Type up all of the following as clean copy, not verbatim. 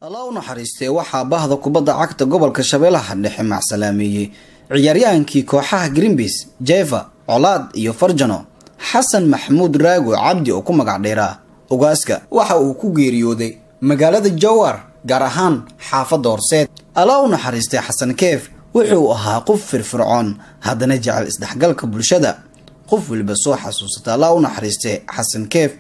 Allah u naxariistee, waxaa bahda kubadda cagta gobolka Shabeellaha Dhexe macsalaameeyey ciyaaryahankii kooxaha Greenpeace, Jeva, Colaad iyo Farjano, Xasan Maxamuud Raago Cabdi oo ku magac dheeraa Ogaaska. Waxa uu ku geeriyooday magaalada Jowar, gaar ahaan xaafadda Horseed. Allah u naxariistay, Xasan Keef wuxuu ahaa qof firfircoon, haddana jecel isdhexgalka bulshada. Qof waliba soo xasuusata Allah u naxariistay Xasan Keef,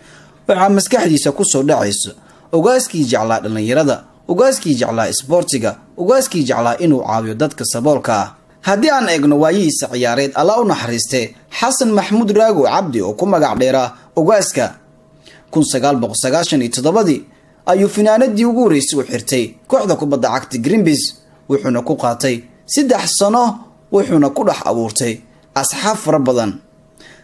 waxaa maskaxdiisa kusoo dhacayso ogaaskii jeclaa dhallinyarada, ogaaskii jeclaa isboortiga, ogaaskii jeclaa inuu caawiyo dadka saboolka ah. Haddii aan eegno waayihiisa ciyaareed, Allah u naxariistay Xasan Maxamuud Raago Cabdi oo ku magac dheeraa Ogaaska, 1997-dii ayuu finaanadii ugu horreysay u xirtay kooxda kubadda cagta Greenpeace, wuxuuna ku qaatay 3 sano, wuxuuna ku dhex abuurtay asxaab fara badan.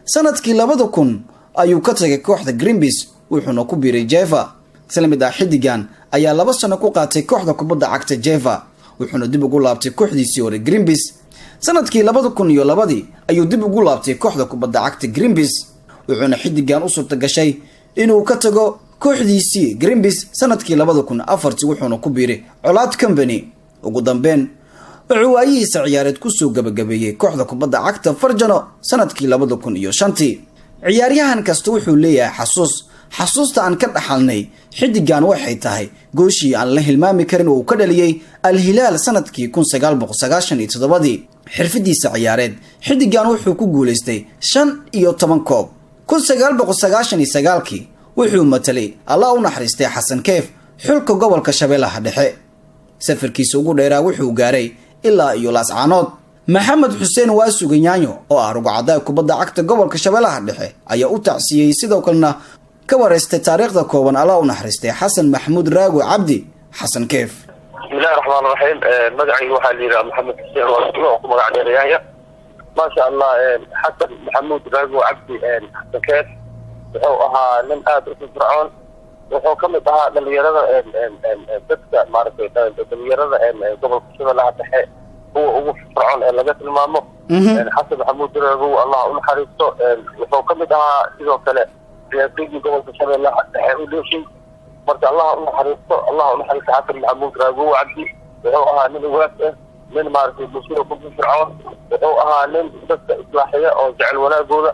Sanadkii 2000 ayuu ka tagay kooxda Greenpeace, wuxuuna ku biiray Jeva. Isla mid ah xidigan ayaa 2 sano ku qaatay kooxda kubadda cagta Jeva, wuxuuna dib ugu laabtay kooxdiisii hore Greenpeace. Sanadkii 2002-dii ayuu dib ugu laabtay kooxda kubadda cagta Greenpeace, wuxuuna xidigan u suurta gashay inuu ka tago kooxdiisii Greenpeace sanadkii 2004-tii, wuxuuna ku biiray Colaad Company. Ugu dambeyn wuxuu waayihiisa ciyaareed kusoo gabagabeeyey kooxda kubadda cagta Farjano sanadkii 2005-tii. Ciyaaryahan kasta wuxuu leeyahay xasuus. Xasuusta aan ka dhaxalnay xidigan waxay tahay gooshii aan la hilmaami karin oo uu ka dhaliyey Al-Hilaal sanadkii 1997-dii. Xirfadiisa ciyaareed xidigan wuxuu ku guulaystay 15 koob. 1999-kii wuxuu matalay, Allah u naxariistay Xasan Keef, xulka gobolka Shabeellaha Dhexe. Safarkiisa ugu dheeraa wuxuu gaaray ilaa iyo Laascaanood. Maxamed Xuseen Waasuga Yaanyo oo ah rugcadaha kubadda cagta gobolka Shabeellaha Dhexe ayaa u tacsiyey, sidoo kalena ka wareystay taariikhda kooban Allah u naxariistay Xasan Maxamuud Raago Cabdi, Xasan Keef. Bismillahi raxmaan raxiim. Magacayga waxaa la yidhaha Maxamed Xuseen Waasuga oo ku magac dheer Yaanya. Maasha Allah, Xasan Maxamuud Raago Cabdi, Xasan Keef, wuxuu ahaa nin aada u firfircoon. Wuxuu ka mid ahaa dhalinyarada, dadka maaragtay dhalinyarada gobolka Shabeellaha Dhexe kuwa ugu firfircoon ee laga tilmaamo. Xasan Maxamuud Raagow, Allah u naxariisto, wuxuu ka mid ahaa sidoo kale ciyaartoygii gobolka Shabeellaha Dhexe u dheeshay. Marka Allah u naxariisto, Allah u naxariisto Xasan Maxamuud Raagow Cabdi. Wuxuu ahaa nin ugaas ah, nin maaragtay bulshada ku firfircoon. Wuxuu ahaa nin dadka islaaxiya oo jecel wanaagooda.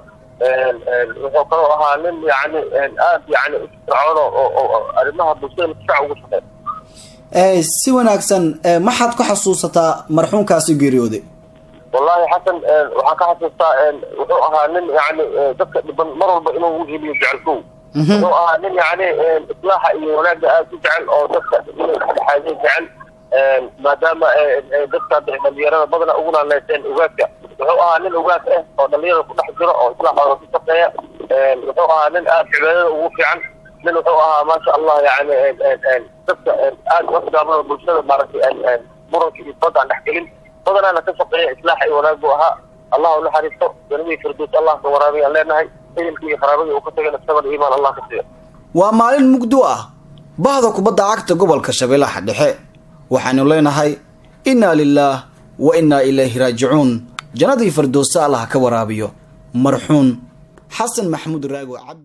Wuxuu kaloo ahaa nin yani aad yani u firfircoon oo arrimaha bulshada si fiican ugu shaqeeya. Si wanaagsan. Maxaad ku xasuusataa marxuumkaasi geeriyooday? Wallahi, Xasan waxaan ka xasuustaa wuxuu ahaa nin yani dadka dhiban mar walba inuu uheliyo jecelkow. Wuxuu ahaa nin yani islaaxa iyo wanaagga aada u jecel oo dadka inuu dhexdhexaadiyo jecel, maadaama dadka dhalinyarada badana ugu naaleyseen ugaaska. Wuxuu ahaa nin ugaas ah oo dhalinyarada ku dhex jiro oo islaaxooda ku shaqeeya. Wuxuu ahaa nin aada cibaadada ugu fiican. Nin wuxuu ahaa, maasha Allah, yani dadka aada uxgaamada bulshada, maaragtay muranka iyo dooda aan dhexgelin, badanaana ka shaqeeya islaaxa iyo wanaag buu ahaa. Allah u naxariisto, janadii firdows Allah ka waraabiyaan leenahay. Ehelkii iyo qaraabadii uu ka tagayna sabar iyo iimaan Allah ka siiyo. Waa maalin mugdo ah bahda kubadda cagta gobolka Shabeellaha Dhexe. Waxaanu leenahay innaa lilaah wa innaa ilayhi raajicuun. Jannadii firdowsa Allah ka waraabiyo marxuun Xasan Maxamuud Raago Cabdi.